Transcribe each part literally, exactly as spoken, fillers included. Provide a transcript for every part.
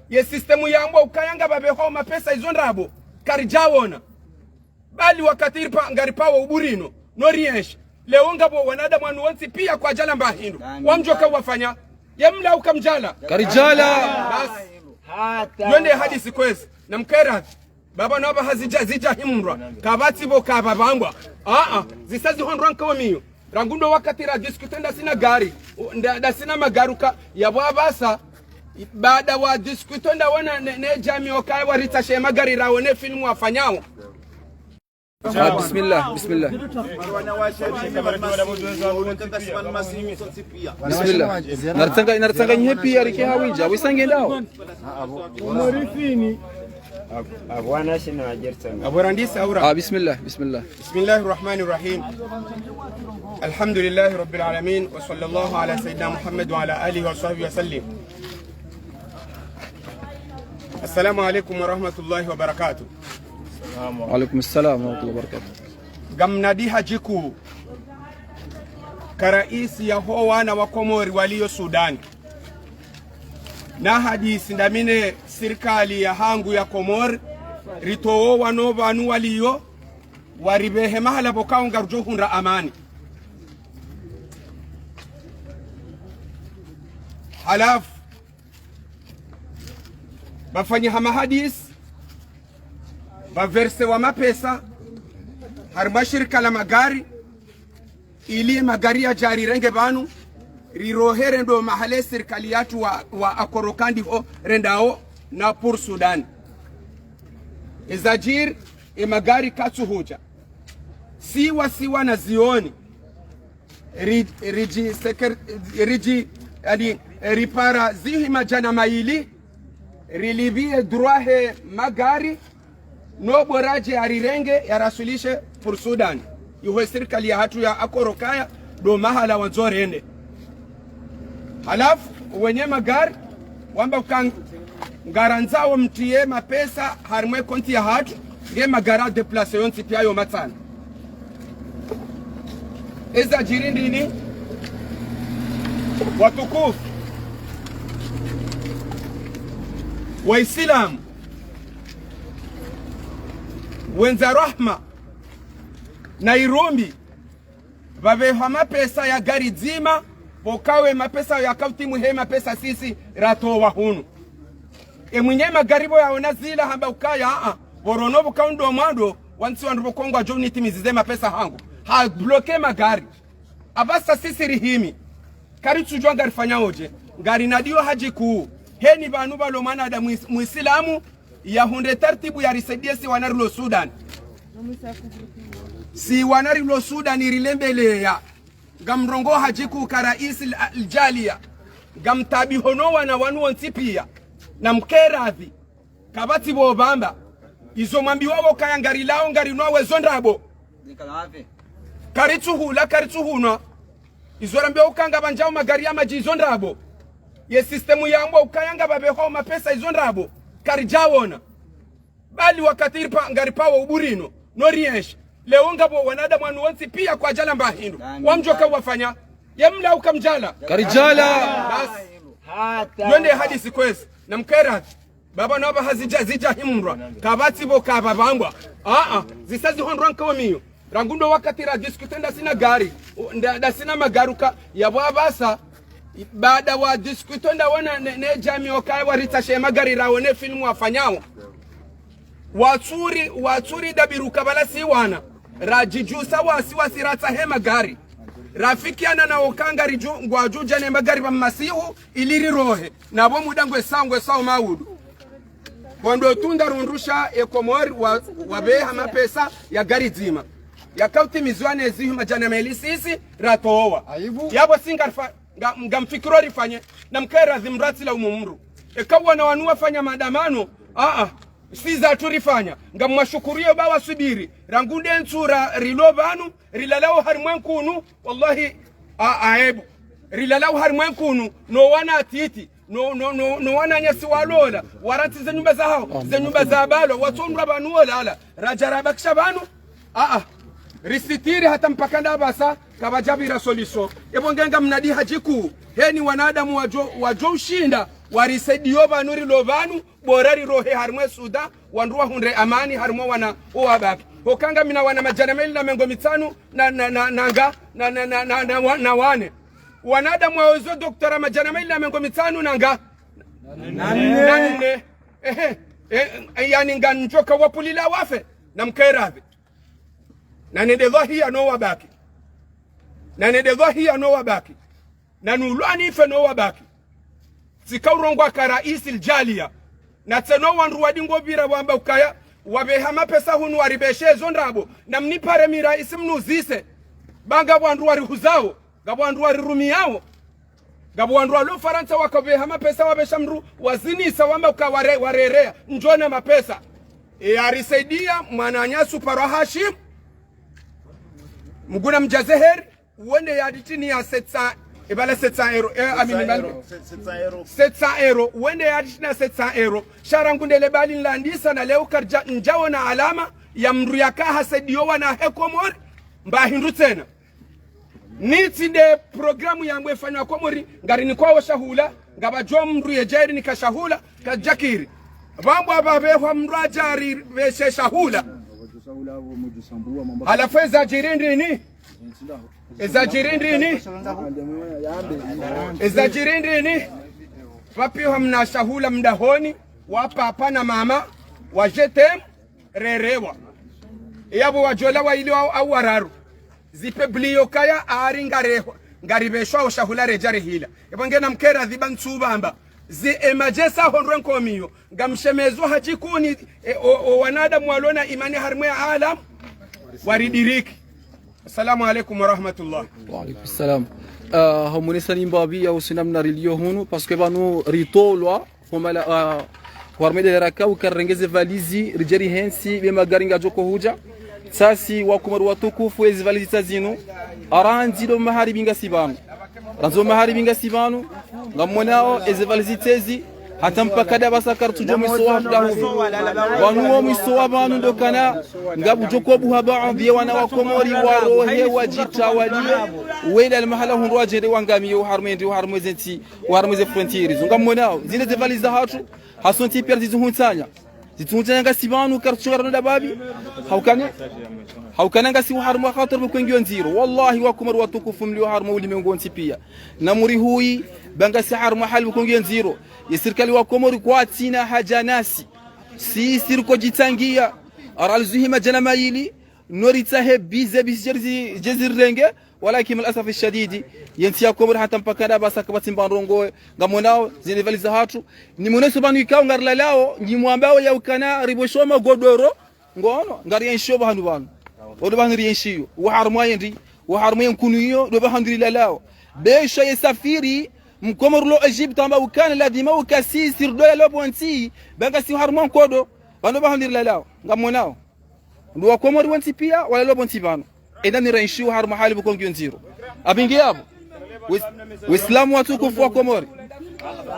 Ye système yambwa ukaya ngapvapvehwa mapesa izo ndrabo, karidjawona. Bali wakati ripa-, ngaripvawo uburino, no rienshi. Leo ngapvo wanadamu wanu wontsi pia kwadjalamba hindru. Wamdjoka wafanya. Ye mla uka mdjala. Karidjala. Basi. Yo nde hadisi kwezi. Na mkera. Baba na baba hazidja, zidja himrwa. Kapvatsi pvo kapvapvangwa. Aa, zisa zihondrwa nkawo miyo. Rangu ndo wakati ra discuter ndasi na gari. U-, nda-, ndasi na magari uka ya bwa basa. Baada wa discuter ndawo na ne, ne djamii ukaya waritsashe magari rawo ne filmu wafanyao. Ah, bismillah, bismillah. Bismillah. Naritsanga, naritsanga nyihe pia rike hawindja, wisange ndawo. Abwana shina ajertanga. Abwana ndisa aura. Ah, bismillah, bismillah. بسم الله الرحمن الرحيم. الحمد لله رب العالمين، وصلى الله على سيدنا محمد وعلى آله وصحبه وسلم. السلام عليكم ورحمة الله وبركاته. Wa alaikum salam wa rahmatullahi wa barakatuh. Ngamnadi hadji kuu ka raisi yaho wana wa Komori waliyo Sudani. Na hadisi ndami ne sirikali yahangu ya Komori, ritowo wano pvanu waliyo, waripvehe mahala pvokao ngarudjo hundra amani. Halafu, pvafanyihwa mahadisi, pvaversewa mapesa, harimwa shirika la magari, ili magari yadje yarirenge pvanu, rirohe rende mahala sirikali yatru wa, wa akoroka ndiho rendao na pour Sudan. Ezadjiri, emagari katsuhudja. Si wasi wanazioni, ri-, ridji seker-, ridji, yaani, ripara zihwi madjana mayili, rilipviye droit he magari, no bora yadje yarirenge yarasulishe pour Sudan. Iho sirikali yahatru ya akoroka ya ndo mahala wandzo rende. Halafu, wenye magari, wamba uka ngarandzao mtriye mapesa harimwa ekonti yahatru, nge magari ya déplacer yontsi pia yo matsana. Ezadjiri ndini, watukufu, Waislamu, wendza rahma, na irumbi, pvapvehwa mapesa ya gari dzima, pvokawe mapesa ya kautimu he mapesa sisi ratowa hunu. Emwinyi magari pvo yaona zila hamba ukaya, aa, pvo rono pvokao ndo mwando, wantsi wandru pvoko ngwadjo nitimizize mapesa hangu. Ha bloquer magari. Apvasa sisi rihimi. Karitsudjua ngarifanyao dje. Ngarinadiyo hadji kuu. Heni pvanu pvalo mwanadamu is-, muislamu, yahundre tartibu yarisaidiye si wana rilo Sudan. Si wana rilo Sudan rilembeleya. Ngamrongoo hadji kuu ka raisi al-, aljaliya. Ngamtabiho no wana wanu wontsi pia. Na mkeradhi. Kapvatsi pvo pvamba. Izo mwambiwao kaya ngarilao ngarinwao ezo ndrabo. Karitsuhula, karitsuhunwa. Izo rambiwa uka ngapvandjao magari ya madji izo ndrabo. Ye système yambwa ukaya ngapvapvehwa mapesa izo ndrabo. Karidjawona. Bali wakati ripa-, ngaripvawo uburino, no rienshi. Leo ngapvo wanadamu wanu wontsi pia kwadjalamba hindru. Wamdjoka wafanya. Ye mla uka mdjala. Karidjala. Basi. Yo nde hadisi kwezi. Na mkeradhi. Baba na baba hazidja, zidja himrwa. Kapvatsi pvo kapvapvangwa. Aa, zisa zihondrwa nkawo miyo. Rangu ndo wakati ra discuter ndasi na gari. U-, nda-, ndasi na magari uka ya bwa basa. Baada wa discuter ndawo na ne, ne djamii ukaya waritsashe magari rawo ne filmu wafanyao. Watsuri, watsuri dabiru kabala si wana. Radjidjusa wasi wasi ratsahe magari. Rafikiana na uka ngaridjo, ngwadjo dja ne magari pva masihu ili rirohe. Na pvo muda ngwesao, ngwesao maudu. Pvo ndo tunda rundrusha e Komori wa, wapveha mapesa ya gari dzima. Yakautimizwa ne zihwi madjana mayili sisi ratowa. Aibu. Yapvo si ngarifa-, nga, ngamfikiro rifanye, na mkeradhi mratsila umumru. Eka wana wanu wafanya maandamano, aa, si zatru rifanya. Ngamwashukuriyo ba wasubiri. Rangu nde ntsura rilo pvanu, rilalao harimwa nkunu, wallahi, a-, aibu. Rilalao harimwa nkunu, no wana atiti, no, no, no, no wananyasi walola, warantsi ze nyumba zahao, ze nyumba za balo, watsondrwa pvanu wolala, radja rabakisha pvanu, aa, risitiri hata mpaka ndapvasa, kapvadjapvira solution. Epvo nge ngamnadi hadji kuu, heni wanadamu wadjo, wadjo ushinda, Warisaidiyo pvanu rilo pvanu, bora rirohe harimwa e Sudan, wandru wahundre amani harimwa wana owabaki. Hoka ngamina wana madjana mayili na mengo mitsanu na, na, na, na nga, na, na, na, na, na, wa- na wane. Wanadamu waozo doktora madjana mayili na mengo mitsanu na nga. Na nne. Ehe. E, e, yaani ngamdjoka wapvulila wafe, namkaye radhi. Na nende dhwahiya no wabaki. Na nende dhwahiya no wabaki. Na nulwani ife no wabaki. Tsika urongoa ka raisi ldjaliya. Na tsena wandru wadingo pvira wamba ukaya, wapveha mapesa hunu waripveshe zo ndrabo. Na mnipare mi raisi mnuzise. Ba ngapvo wandru warihuzao. Ngapvo wandru warirumiao. Ngapvo wandru walo Farantsa wakapveha mapesa wapvesha mndru wazinisa wamba uka ware- warerea. Ndjo na mapesa. E arisaidiya mwananyasu parwa Hashim. Mguna mdjaze heri. Wende yaditini ya sept cents, e bala sept cents euros, e, amini mali. Sept cents euros, wende yaditini ya sept cents euros. Sha rangu ndele bali nlandisa na leo karidja ndjaona alama ya mndru yaka hasaidiyo wana he Komori, mba hindru tsena. Nitsi nde programu yangu efanywa Komori, ngari nikwawo shahula, ngapvadjo mndru yedjeri nika shahula, kadjakiri. Pvambwa pvapvehwa mndru adjaripveshe shahula. Halafu ezadjiri ndrini? Ezadjiri ndrini? Ezadjiri ndrini? Pvapvihwa mna shahula mdahoni, wa papa na mama, wa jetem, rerewa. Yapvo wadjola wayili au, au wararu. Zipe bliyo kaya ari ngarehwa, ngaripveshwa o shahula redja rehila. Epvo ngena mkaye radhi ba ntsu pvamba. Zi emadjesa hondrwe nkomiyo. Ngamshemezo hadjikuni, e, o, o wanadamu walona imani harimwa e alam. Waridiriki. Assalamu alaikum wa rahmatullah. Wa alaikum salam. Ah, hamonesa ni mbapvi ya usina mna rilio hunu, parce que pvanu ritolwa, homala, ah, warmede raka ukarengeze valizi, ridjeri hentsi, be magari ngadjoko hudja. Sasi wakomori watukufu ezi valizi tsa zinu. Arandzi do maharibi ngasi pvanu. Randzi do maharibi ngasi pvanu. Ngamonao ezi valizi tsezi. Hata mpaka da pvasa karitsudjo mwiso wa dahubi. Pvanu wo mwiso wa pvanu ndo kana. Ngapvudjo kobuha baadhi ye wana wa Komori warohe wadjitawaliye. Wende ali mahala hundru wadjende wangamiye uharumwe ndi uharumwe zentsi. Uharumwe ze frontières. Ngamonao. Zine ze valizi zahatru. Hasontsi pia zitsuhuntsanya. Zitsuhuntsanya ngasi pvanu, kartsu ngarona da babi. Haukana? Haukana ngasi uharumwa khatar pvoko ngiyo ndziro. Wallahi, wakomori watukufu mlio harumwa ulimengu wontsi pia. Na murihuyi, ba ngasi harumwa hali pvoko ngiyo ndziro. Ye sirikali wa Komori kwatsina hadja nasi. Si siriko djitsangiya. Ara alizuhi madjana mayili. Noritsahe bize bisi djeri zi-, djezi rirenge. Walakin, mal asafi shadidi, yentsi ya Komori hata mpaka da pvasa kapvatsi mba ndrongo, ngamonao, zine valizi zahatru. Nimoneso pvanu ikao ngarilalao, nimwambao ya ukana, ripvosho magodoro, ngono, ngarienshiyo pvahanu pvanu. Odo pvahanu rienshiyo, uharumwa yendi, uharumwa yenkunu iyo, do pvahanu rilalao. Besha ye safiri, mkomori lo Egypte amba ukana, ladhima ukasi, sirdo ya lo pvontsi, ba ngasi uharumwa nkodo, pvanu pvahanu rilalao, ngamonao. Ndo wakomori wontsi pia, walalo pvontsi pvanu. Enda niraishi uharumwa hali pvoko ngiyo ndziro. Apvingi yapvo. Wis-, Waislamu watukufu wa Komori.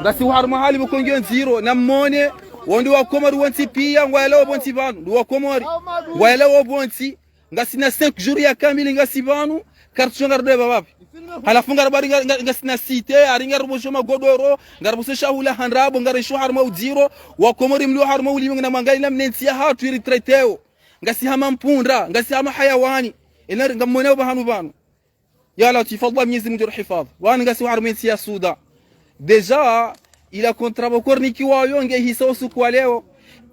Ngasi uharumwa hali pvoko ngiyo ndziro. Na mone, wondi wakomori wontsi pia, ngwayalao pvontsi pvanu. Ndo wakomori. Ngwayalao pvontsi. Ngasina cinq jours ya kamili ngasi pvanu. Kartsu ngardo ya pvapvi. Halafu ngaribari nga-, nga-, ngasina site, ari ngaripvosho magodoro, ngaripvosho shahula ha ndrabo, ngaraishi uharumwa udziro, wakomori mlio harumwa ulimengu na mwangalie namna entsi yahatru iritraiteo. Ngasi hama mpundra, ngasi hama hayawani. Ena ngamonao pvahanu pvanu. Ya Latif, Allah Mwenyezi Mungu rihifadhi. Pvanu ngasi uharumwa entsi ya Sudan. Déjà, ila kontra pvoko rinikiwayo nge hisa usiku wa leo.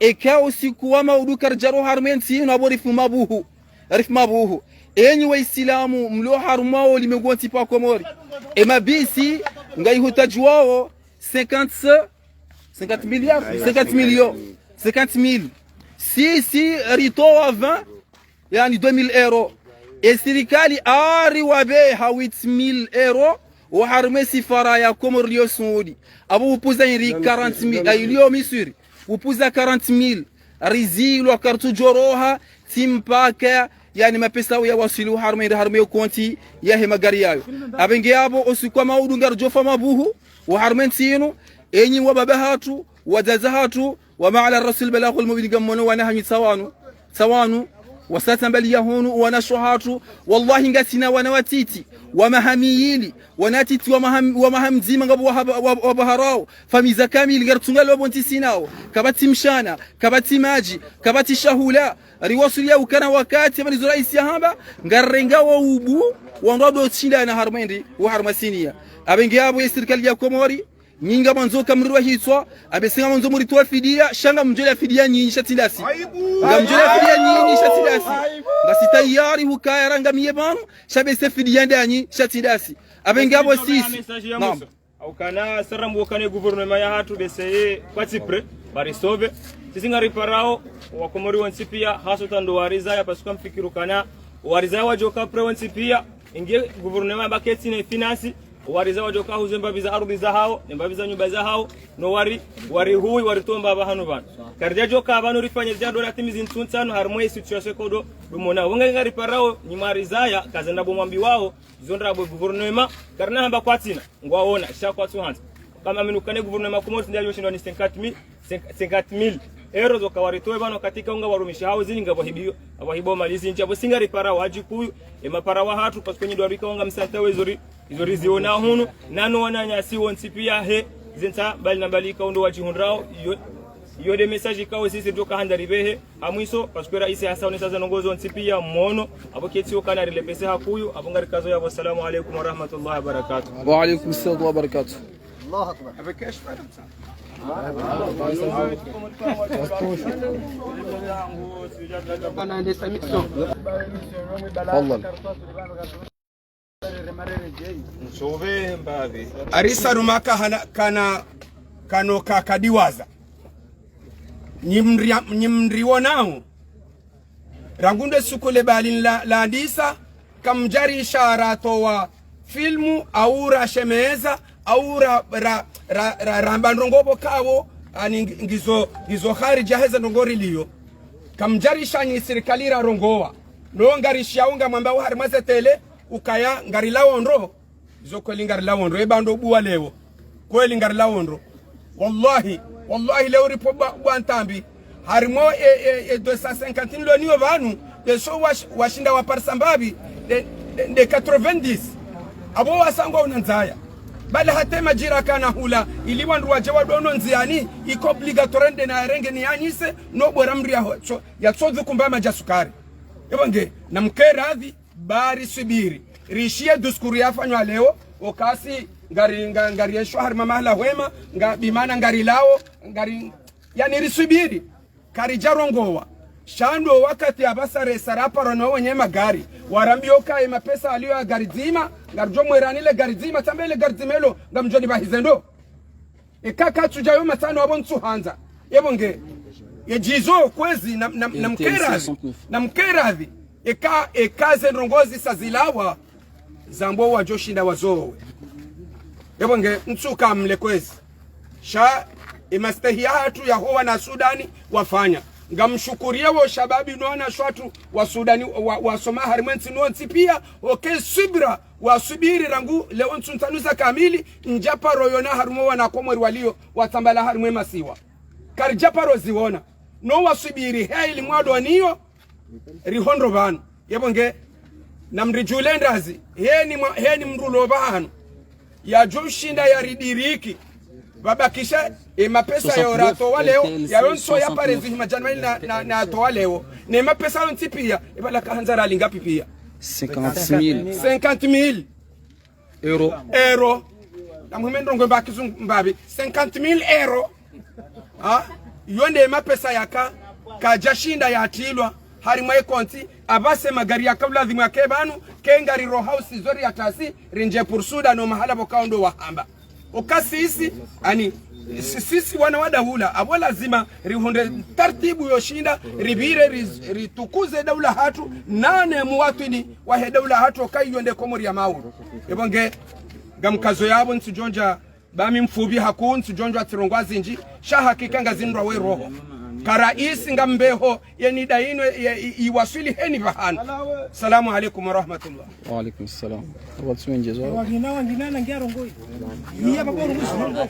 Eka usiku wa maudu karidjaro harumwa entsi inu apvo rifu mabuhu. Rifu mabuhu. Enyi Waislamu, mlio harumwa ulimengu wontsi pia Komori. E mabisi, ngayihutadjiwao cinquante, cinquante milliards, cinquante millions, cinquante mille. Si, si, ritowa vingt, yaani deux mille euros. E sirikali ari wapveha huit mille euros, oharumwa e sifara ya Komori liyo Suudi. Apvo upuza iri quarante mille, ay, liyo Misri. Upuza quarante mille. Rizilwa kartsudjoroha, tsi mpaka, yaani mapesa ya wasili oharumwa iri harumwa yo konti yahe magari yayo. Apvingi yapvo, usiku wa maudu ngaridjofa mabuhu, oharumwa entsi inu, enyi wababa hatru, wadzadze hatru, وما على الرسول البلاغ المبين, ngamono wana hanyu tsi wanu, tsi wanu, Wasaya tsambaliya hunu, wanashe wahatru, wallahi ngasina wana watiti, wa maha mili, wana watiti wa maha, wa maha mdzima ngapvo wa, wa, wa, wa baharao, famiyi za kamili, ngaritsunga lwapvo ntsi sinao, kapvatsi mshana, kapvatsi madji, kapvatsi shahula, riwasuliya ukana wakati, hama nizo raisi yahamba, ngarirenga wo ubu, wandru wado shindana harumwa ndri, wa harumwa siniya. Apvenge apvo ye sirikali ya Komori, nyi ngamwandzo kamrirwa hitswa, apvasa ngamwandzo muritowe fidiya, sha ngamdjolipva fidiya nyinyi sha tsi ndasi. Ngamdjolipva fidiya nyinyi sha tsi ndasi. Ngasi tayari hukaya rangamiye pvanu, sha apvasa fidiya ndanyi sha tsi ndasi. Apvenge apvo sisi. Naam. Aukana saramu ukana gouvernement yahatru apvasa ye kwatsi prêt, barisove. Sisi ngariparao, wakomori wontsi piya, haswatan ndo warizaya, parce que mfikiri ukana, warizaya wadjoka prêt wontsi piya, inge gouvernement baketsi ne finance, warizaya wadjoka huze mbapvi za ardhi zahao, ne mbapvi za nyumba zahao, no wari, wari hui, waritomba apvahanu pvanu. Karidjadjoka pvanu rifanye ziyado na timizi ntsuntsano, harumwa ye situation kodo, dumona. Wonga ngariparao, nyi mwarizaya, kaza ndrabo mwambiwao, izo ndrabo gouvernement, karina hamba kwatsina, ngwaona, sha kwatsu handza. Hama minu ukana gouvernement Komori ndiyo shindwa ni cinquante mille, cinq-, cinquante mille euros zo kawaritowe pvanu katika unga warumishi hao zini ngapvo hibiyo, apvo hibo mali zinji, apvo si ngariparao wadjikuyu, e mapara wahatru, parce que nyi ndo warika unga msanta we zori, izo riziona hunu, nano wananyasi wontsi piya he, zintsa mbali na mbali ikao ndo wadjihundrao, iyo, iyo nde message ikao sisi ridjoka handa ripvehe, ha mwiso, parce que raisi hasa onesa ze ndrongoo zontsi piya mwono, apvo ketsi ukana rilepvese hakuyu, apvo ngarikazo yapvo. Assalamu alaikum wa rahmatullahi wa barakatuh. Wa alaikum salam wa barakatuh. Wallah. Arisa rumaka hana, kana, kano kakadiwaza. Nyi mri-, nyi mriwonao. Rangu nde suku le bali la, la ndisa, kamdjarisha ratowa filmu, au rashemeza, au ra, ra, ra, ra, ramba ndrongoo pvo kawo, ani ngi-, ngizo, ngizo kharija heze ndrongoo riliyo. Kamdjarisha nyi sirikali rarongowa. No ngarishiyao ngamwambao harumwa ze télé, ukaya ngarilawo ndro. Izo kweli ngarilawo ndro, eba ndo buwa leo. Kweli ngarilawo ndro. Wallahi, wallahi leo ripvo ba, bwa ntambi. Harumwa e, e, e deux cent cinquante mille loniyo pvanu, nde so wash-, washinda waparisa mbapvi, nde, nde, nde quatre-vingt-dix. Apvo wasangwa unandzaya. Bali hata madjira kana hula, ili wandru wadje wadono ndziyani, iko obligatoire nde na yarenge ni yanyise, no bora mri ya ho-, tso-, ya tsodzu kumba madja sukari. Eba nge, na mkeradhi, bari subiri. Rishiye discours yafanywa leo, okasi ngari, nga, ngari yeshwa harumwa mahala hwema, nga bimana ngarilawo, ngari, yani risubiri. Karidjarongowa. Sha ndo wakati apvasa resa raparo no wenye magari. Warambiyo ka ye mapesa aliyo ya gari dzima, ngaridjo mwerani le gari dzima, tsambe le gari dzima elo, ngamdjo nipvahize ndo. Eka katsudja yo matsano apvo ntsu handza. Ebo nge. Ye djizo kwezi na, na, na mkeradhi. Na mkeradhi. Eka, eka ze ndrongoo zisa zilawa. Zambwa wadjo shinda wazowe. Ebo nge, ntsu ka mle kwezi. Sha, e mastehi yahatru yaho wana Sudani wafanya. Ngamshukuriye wo shababi no wanashe watru wa Sudani, wa, wasoma harimwa entsi no ntsi piya, oke subira, wasubiri rangu leo ntsu ntsanu za kamili, ndja paro yona harumwa wana Komori waliyo, watsambala harimwa masiwa. Karidja paro ziwona. No wasubiri, he ili mwado waniyo, rihondro pvanu. Yebo nge, na mridjule ndazi, heni mwa, heni mndru lo pvahanu. Yadjo shinda yaridiriki. Pvabakisha, e mapesa yo ratowa leo, ya yontsi ya parezi hima djana mili na, na, na towa leo. Ne mapesa yontsi piya, e pvala kahandza rali ngapi piya? Cinquante mille. Cinquante mille. Euro. Euro. Na muhime ndrongoo mba kizungu mbapvi. Cinquante mille euro. Ha? Yo nde mapesa yaka, kadja shinda yatilwa, harimwa e konti, apvasa magari yaka ulazimu yake pvanu, ke ngari roha usizo ri yatasi, rindje pursuda no mahala pvo kaondo wahamba. Oka sisi, ani, si-, sisi wana wa daula, apvo lazima rihundre tartibu yo shinda, ripvire, ri-, ritukuze daula hatru, nane muwatwini wahe daula hatru, oka iyo nde Komori ya maulu. Ebo nge, ngamkazo yapvo ntsudjondja, ba mi mfupvi hakuu ntsudjondja tsi ndrongoo zindji, sha hakika ngazindrwa we roho. Ka raisi ngambeho, yeni daino, ye, i, iwaswili heni pvahanu. Salamu alaikum wa rahmatullah. Wa alaikum salam. Watu wengi zo. Wangina, wangina, na ngia rongoi. Iya, baba, rongoi.